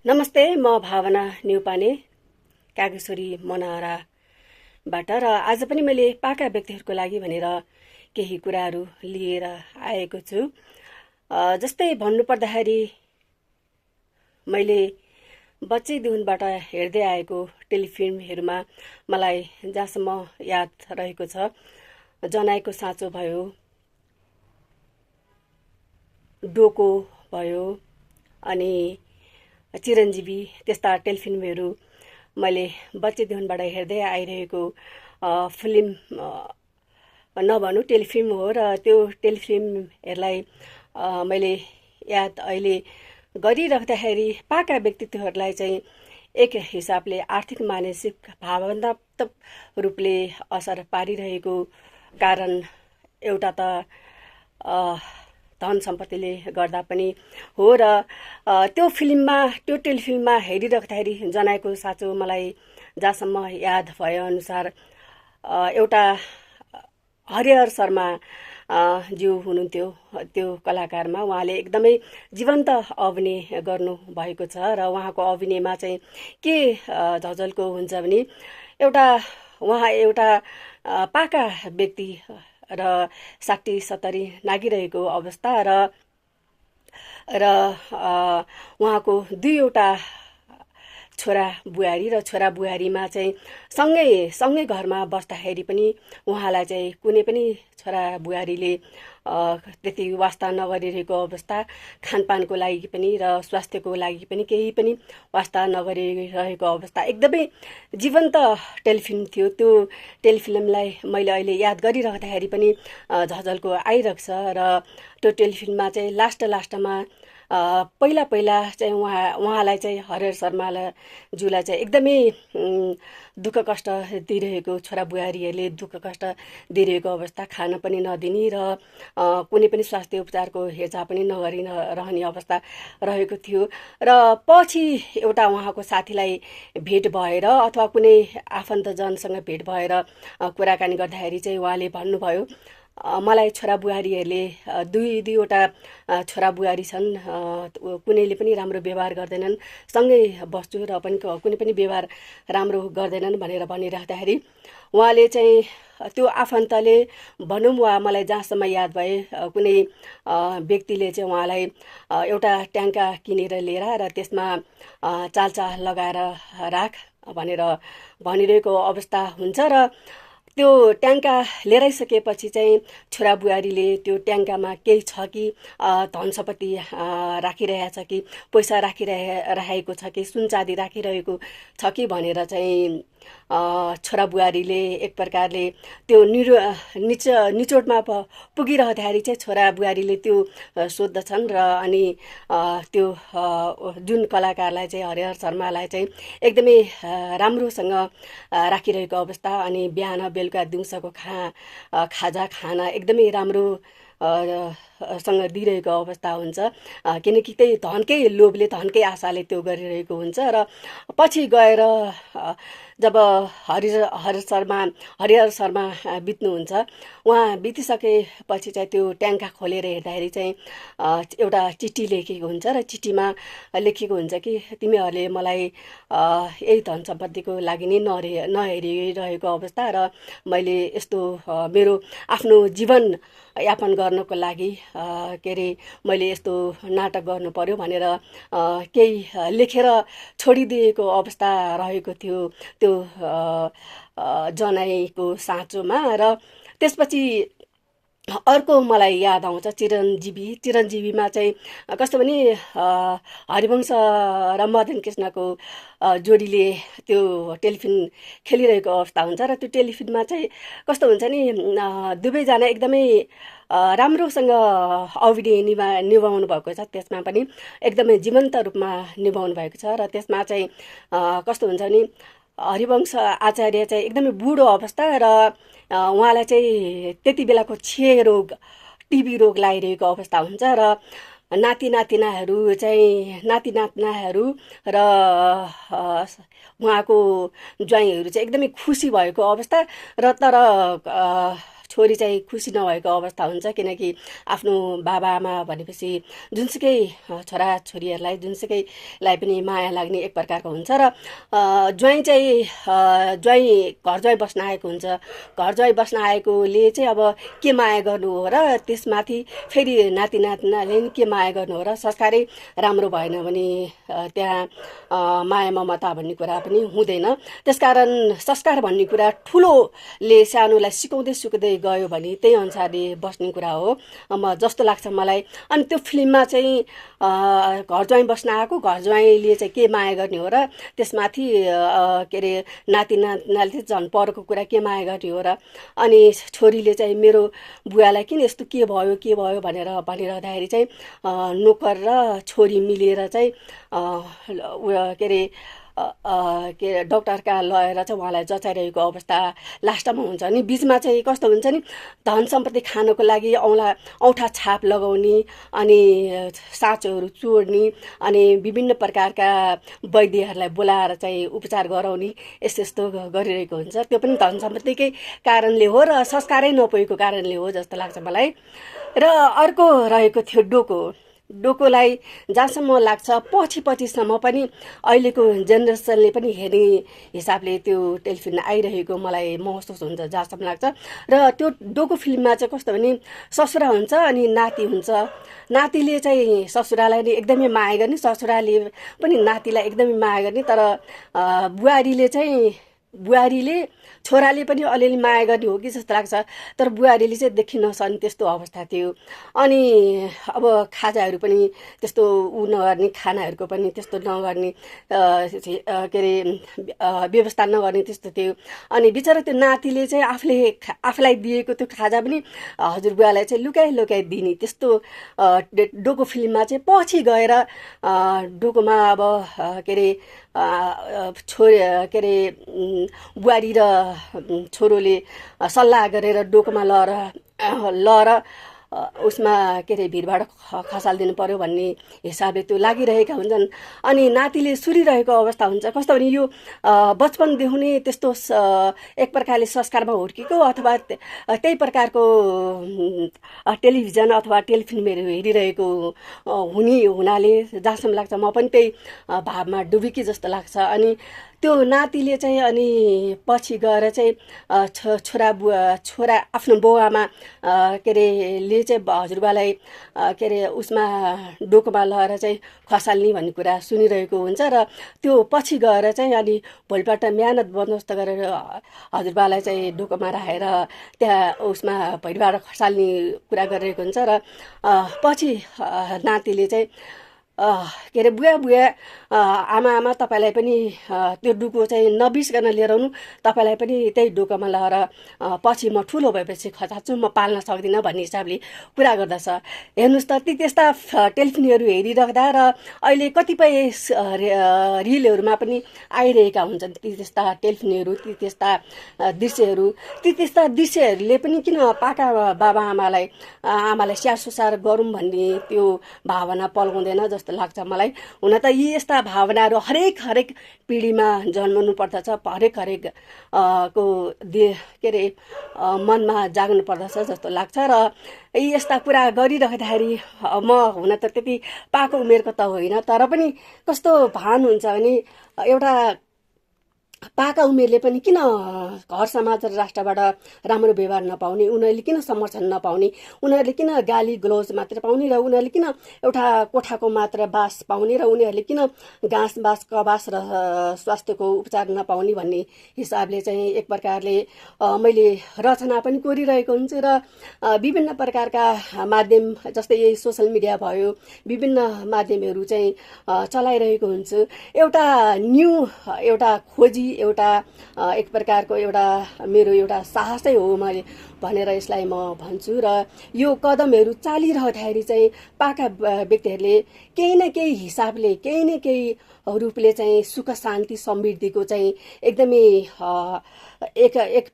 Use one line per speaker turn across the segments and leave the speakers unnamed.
नमस्ते, म भावना न्युपाने कागेश्वरी मनहराबाट र आज पनि मैले पाका व्यक्तिहरूको लागि भनेर केही कुराहरू लिएर आएको छु। जस्तै भन्नुपर्दाखेरि मैले बच्चैदेखिबाट हेर्दै आएको टेलिफिल्महरूमा मलाई जहाँसम्म याद रहेको छ, जनाएको साँचो भयो, डोको भयो, अनि चिरञ्जीवी, त्यस्ता टेलिफिल्महरू मैले बच्चैदेखिबाट हेर्दै आइरहेको फिल्म नभनौँ टेलिफिल्म हो। र त्यो टेलिफिल्महरूलाई मैले याद अहिले गरिराख्दाखेरि पाका व्यक्तित्वहरूलाई चाहिँ एक हिसाबले आर्थिक मानसिक भावनात्मक रूपले असर पारिरहेको कारण एउटा त धन सम्पत्तिले गर्दा पनि हो। र त्यो टेलिफिल्ममा हेरिराख्दाखेरि जनाएको साँचो मलाई जहाँसम्म याद भएअनुसार एउटा हरिहर शर्मा ज्यू हुनुहुन्थ्यो। त्यो कलाकारमा उहाँले एकदमै जीवन्त अभिनय गर्नुभएको छ र उहाँको अभिनयमा चाहिँ के झलझलको हुन्छ भने उहाँ एउटा पाका व्यक्ति र 60-70 नागिरहेको अवस्था र उहाँको दुईवटा छोरा बुहारी र छोरा बुहारीमा चाहिँ सँगै घरमा बस्दाखेरि पनि उहाँलाई चाहिँ कुनै पनि छोरा बुहारीले त्यति वास्ता नगरिरहेको अवस्था, खानपानको लागि पनि र स्वास्थ्यको लागि पनि केही पनि वास्ता नगरिरहेको अवस्था एकदमै जीवन्त टेलिफिल्म थियो। त्यो टेलिफिल्मलाई मैले अहिले याद गरिराख्दाखेरि पनि झलझलको आइरहेको छ। र त्यो टेलिफिल्ममा चाहिँ लास्टमा पहिला चाहिँ उहाँलाई चाहिँ हरिहर शर्माज्यूलाई चाहिँ एकदमै दुःख कष्ट दिइरहेको, छोरा बुहारीहरूले दुःख कष्ट दिइरहेको अवस्था, खान पनि नदिने र कुनै पनि स्वास्थ्य उपचारको हेरचाह पनि नगरी रहने अवस्था रहेको थियो। र पछि एउटा उहाँको साथीलाई भेट भएर अथवा कुनै आफन्तजनसँग भेट भएर कुराकानी गर्दाखेरि चाहिँ उहाँले भन्नुभयो, मलाई छोरा बुहारीहरूले दुईवटा छोरा बुहारी छन्, कुनैले पनि राम्रो व्यवहार गर्दैनन्, सँगै बस्छु र पनि कुनै पनि व्यवहार राम्रो गर्दैनन् भनेर भनिराख्दाखेरि उहाँले चाहिँ त्यो आफन्तले भनौँ वा मलाई जहाँसम्म याद भए कुनै व्यक्तिले चाहिँ उहाँलाई एउटा ट्याङ्का किनेर लिएर र त्यसमा चाल्चा लगाएर राख भनेर भनिरहेको अवस्था हुन्छ। र त्यो ट्याङ्का लिएर आइसकेपछि चाहिँ छोरा बुहारीले त्यो ट्याङ्कामा केही छ कि धन सम्पत्ति राखिरहेको छ कि पैसा राखेको छ कि सुन चाँदी राखिरहेको छ कि भनेर चाहिँ छोरा बुहारीले एक प्रकारले त्यो निचोडमा पुगिरहँदाखेरि चाहिँ छोरा बुहारीले त्यो सोध्दछन् र अनि त्यो जुन कलाकारलाई चाहिँ हरिहर शर्मालाई चाहिँ एकदमै राम्रोसँग राखिरहेको अवस्था, अनि बिहान बेलुका दिउँसोको खाजा खाना एकदमै राम्रो सँग दिइरहेको अवस्था हुन्छ, किनकि त्यही धनकै लोभले, धनकै आशाले त्यो गरिरहेको हुन्छ। र पछि गएर जब हरिहर शर्मा बित्नुहुन्छ, उहाँ बितिसकेपछि चाहिँ त्यो ट्याङ्का खोलेर हेर्दाखेरि चाहिँ एउटा चिठी लेखेको हुन्छ र चिठीमा लेखेको हुन्छ कि तिमीहरूले मलाई यही धन सम्पत्तिको लागि नै नहेरिरहेको अवस्था र मैले यस्तो मेरो आफ्नो जीवन यापन गर्नको लागि के अरे मैले यस्तो नाटक गर्नु पर्यो भनेर केही लेखेर छोडिदिएको अवस्था रहेको थियो त्यो जनाएको साँचोमा। र त्यसपछि अर्को मलाई याद आउँछ चिरञ्जीवीमा चाहिँ कस्तो भने हरिवंश र मदन कृष्णको जोडीले त्यो टेलिफिल्म खेलिरहेको अवस्था हुन्छ। र त्यो टेलिफिल्ममा चाहिँ कस्तो हुन्छ नि, दुवैजना एकदमै राम्रोसँग अभिनय निभाउनु भएको छ, त्यसमा पनि एकदमै जीवन्त रूपमा निभाउनु भएको छ। र त्यसमा चाहिँ कस्तो हुन्छ नि, हरिवंश आचार्य चाहिँ एकदमै बुढो अवस्था र उहाँलाई चाहिँ त्यति बेलाको टिबी रोग लागिरहेको अवस्था हुन्छ र नातिनाहरू र उहाँको ज्वाइँहरू चाहिँ एकदमै खुसी भएको अवस्था र तर छोरी चाहिँ खुसी नभएको अवस्था हुन्छ, किनकि आफ्नो बाबाआमा भनेपछि जुनसुकै छोराछोरीहरूलाई जुनसुकैलाई पनि माया लाग्ने एक प्रकारको हुन्छ। र ज्वाइँ चाहिँ घर ज्वाइँ बस्न आएको हुन्छ। घर ज्वाइँ बस्न आएकोले चाहिँ अब के माया गर्नु हो र, त्यसमाथि फेरि नाति नातिनाले के माया गर्नु हो र, संस्कारै राम्रो भएन भने त्यहाँ माया ममता भन्ने कुरा पनि हुँदैन। त्यसकारण संस्कार भन्ने कुरा ठुलोले सानोलाई सिकाउँदै गयो भने त्यही अनुसारले बस्ने कुरा हो जस्तो लाग्छ मलाई। अनि त्यो फिल्ममा चाहिँ घर ज्वाइँ बस्न आएको घर ज्वाइँले चाहिँ के माया गर्ने हो र, त्यसमाथि के अरे नाति नातिनाले झन् परको कुरा के माया गर्ने हो र। अनि छोरीले चाहिँ मेरो बुवालाई किन यस्तो के भयो भनेर भनिरहँदाखेरि चाहिँ नोकर र छोरी मिलेर चाहिँ के अरे डक्टर कहाँ लगेर चाहिँ उहाँलाई जचाइरहेको अवस्था लास्टमा हुन्छ। अनि बिचमा चाहिँ कस्तो हुन्छ नि, धन सम्पत्ति खानको लागि औँठा छाप लगाउने, अनि साँचोहरू चोर्ने, अनि विभिन्न प्रकारका वैद्यहरूलाई बोलाएर चाहिँ उपचार गराउने, यस्तो गरिरहेको हुन्छ। त्यो पनि धन सम्पत्तिकै कारणले हो र संस्कारै नपुगेको कारणले हो जस्तो लाग्छ मलाई। र अर्को रहेको थियो डोकोलाई जहाँसम्म लाग्छ पछिसम्म पनि अहिलेको जेनेरेसनले पनि हेर्ने हिसाबले त्यो टेलिफिल्म आइरहेको मलाई महसुस हुन्छ जहाँसम्म लाग्छ। र त्यो डोको फिल्ममा चाहिँ कस्तो भने ससुरा हुन्छ अनि नाति हुन्छ। नातिले चाहिँ ससुरालाई नै एकदमै माया गर्ने, ससुराले पनि नातिलाई एकदमै माया गर्ने, तर बुहारीले छोराले पनि अलिअलि माया गर्ने हो कि जस्तो लाग्छ, तर बुहारीले चाहिँ देखिन नसक्ने त्यस्तो अवस्था थियो। अनि अब खाजाहरू पनि त्यस्तो नगर्ने, खानाहरूको पनि त्यस्तो नगर्ने, के अरे व्यवस्था नगर्ने त्यस्तो थियो। अनि बिचरा त्यो नातिले चाहिँ आफूलाई दिएको त्यो खाजा पनि हजुरबुवालाई चाहिँ लुकाइ दिने, त्यस्तो डोको फिल्ममा चाहिँ पछि गएर डोकोमा अब के अरे बुहारी र छोरोले सल्लाह गरेर डोकोमा लएर उसमा के अरे भिडभाड खसालिदिनु पर्यो भन्ने हिसाबले त्यो लागिरहेका हुन्छन्। अनि नातिले सुरिरहेको अवस्था हुन्छ। कस्तो भने यो बचपनदेखि नै त्यस्तो एक प्रकारले संस्कारमा हुर्केको अथवा त्यही प्रकारको टेलिभिजन अथवा टेलिफिल्महरू हेरिरहेको हुनाले जहाँसम्म लाग्छ म पनि त्यही भावमा डुबेकी जस्तो लाग्छ। अनि त्यो नातिले चाहिँ अनि पछि गएर चाहिँ छोरा आफ्नो बाउआमा के अरे ले चाहिँ हजुरबालाई के अरे उसमा डोकोमा लगाएर चाहिँ खसाल्ने भन्ने कुरा सुनिरहेको हुन्छ। र त्यो पछि गएर चाहिँ अनि भोलिपल्ट मेहनत बन्दोबस्त गरेर हजुरबालाई चाहिँ डोकोमा राखेर त्यहाँ उसमा भैरबाट खसाल्ने कुरा गरिरहेको हुन्छ। र पछि नातिले चाहिँ के अरे बुवा आमा तपाईँलाई पनि त्यो डोको चाहिँ नबिर्सिकन लिएर आउनु, तपाईँलाई पनि त्यही डोकोमा लगाएर पछि म ठुलो भएपछि खसाल्छु, म पाल्न सक्दिनँ भन्ने हिसाबले कुरा गर्दछ। हेर्नुहोस् त, ती त्यस्ता टेलिफिल्महरू हेरिराख्दा र अहिले कतिपय रिलहरूमा पनि आइरहेका हुन्छन् ती त्यस्ता टेलिफिल्महरू, ती त्यस्ता दृश्यहरूले पनि किन पाका बाबाआमालाई स्याहार सुसार गरौँ भन्ने त्यो भावना पल्काउँदैन जस्तो लाग्छ मलाई। हुन त यी यस्ता भावनाहरू हरेक पिँढीमा जन्मनु पर्दछ, हरेक को के अरे मनमा जाग्नु पर्दछ जस्तो लाग्छ। र यी यस्ता कुरा गरिराख्दाखेरि म हुन त त्यति पाको उमेरको त होइन, तर पनि कस्तो भान हुन्छ भने एउटा पाका उमेरले पनि किन घर समाज र राष्ट्रबाट राम्रो व्यवहार नपाउने, उनीहरूले किन समर्थन नपाउने, उनीहरूले किन गाली ग्लोज मात्र पाउने, र उनीहरूले किन एउटा कोठाको मात्र बास पाउने, र उनीहरूले किन घाँस बास कबास र स्वास्थ्यको उपचार नपाउने भन्ने हिसाबले चाहिँ एक प्रकारले मैले रचना पनि कोरिरहेको हुन्छु। र विभिन्न प्रकारका माध्यम जस्तै यही सोसल मिडिया भयो, विभिन्न माध्यमहरू चाहिँ चलाइरहेको हुन्छु। एउटा खोजी, एउटा एक प्रकारको एउटा मेरो एउटा साहसै हो मैले भनेर यसलाई म भन्छु। र यो कदमहरू चालिरहँदाखेरि चाहिँ पाका व्यक्तिहरूले केही न केही हिसाबले, केही न केही रूपले चाहिँ सुख शान्ति समृद्धिको चाहिँ एकदमै एक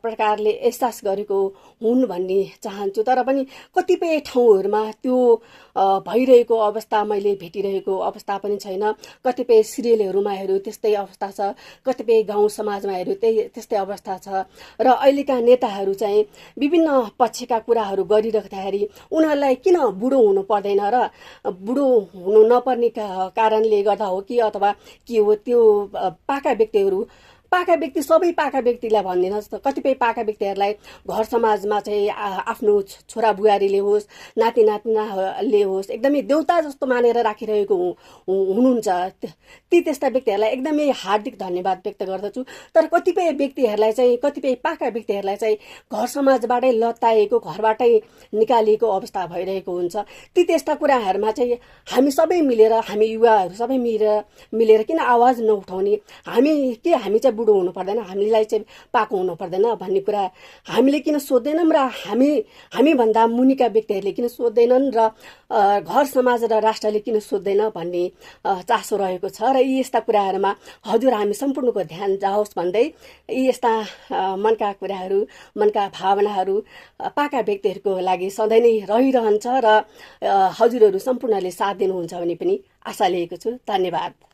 प्रकारले एहसास गरेको हुन् भन्ने चाहन्छु। तर पनि कतिपय ठाउँहरूमा त्यो भइरहेको अवस्था मैले भेटिरहेको अवस्था पनि छैन। कतिपय सिरियलहरूमा हेर्यो त्यस्तै अवस्था छ, कतिपय गाउँ समाजमा हेर्यो त्यस्तै अवस्था छ। र अहिलेका नेताहरू चाहिँ विभिन्न पक्षका कुराहरू गरिराख्दाखेरि उनीहरूलाई किन बुढो हुनु पर्दैन र बुढो हुनु नपर्ने कारणले गर्दा हो कि अथवा के हो त्यो पाका व्यक्ति सबै पाका व्यक्तिलाई भन्दिनँ, कतिपय पाका व्यक्तिहरूलाई घर समाजमा चाहिँ आफ्नो छोरा बुहारीले होस्, नाति नातिनाले होस्, एकदमै देउता जस्तो मानेर राखिरहेको हुनुहुन्छ। त्यस्ता व्यक्तिहरूलाई एकदमै हार्दिक धन्यवाद व्यक्त गर्दछु। तर कतिपय व्यक्तिहरूलाई चाहिँ, कतिपय पाका व्यक्तिहरूलाई चाहिँ घर समाजबाटै लत्ताएको, घरबाटै निकालिएको अवस्था भइरहेको हुन्छ। त्यस्ता कुराहरूमा चाहिँ हामी सबै मिलेर, हामी युवाहरू सबै मिलेर किन आवाज नउठाउने? हामी चाहिँ बुढो हुनु पर्दैन, हामीलाई चाहिँ पाको हुनु पर्दैन भन्ने कुरा हामीले किन सोध्दैनौँ र हामीभन्दा मुनिका व्यक्तिहरूले किन सोध्दैनन् र घर समाज र राष्ट्रले किन सोध्दैन भन्ने चासो रहेको छ। र यी यस्ता कुराहरूमा हजुर हामी सम्पूर्णको ध्यान जाओस् भन्दै यी यस्ता मनका कुराहरू, मनका भावनाहरू पाका व्यक्तिहरूको लागि सधैँ नै रहिरहन्छ र हजुरहरू सम्पूर्णले साथ दिनुहुन्छ भने पनि आशा लिएको छु। धन्यवाद।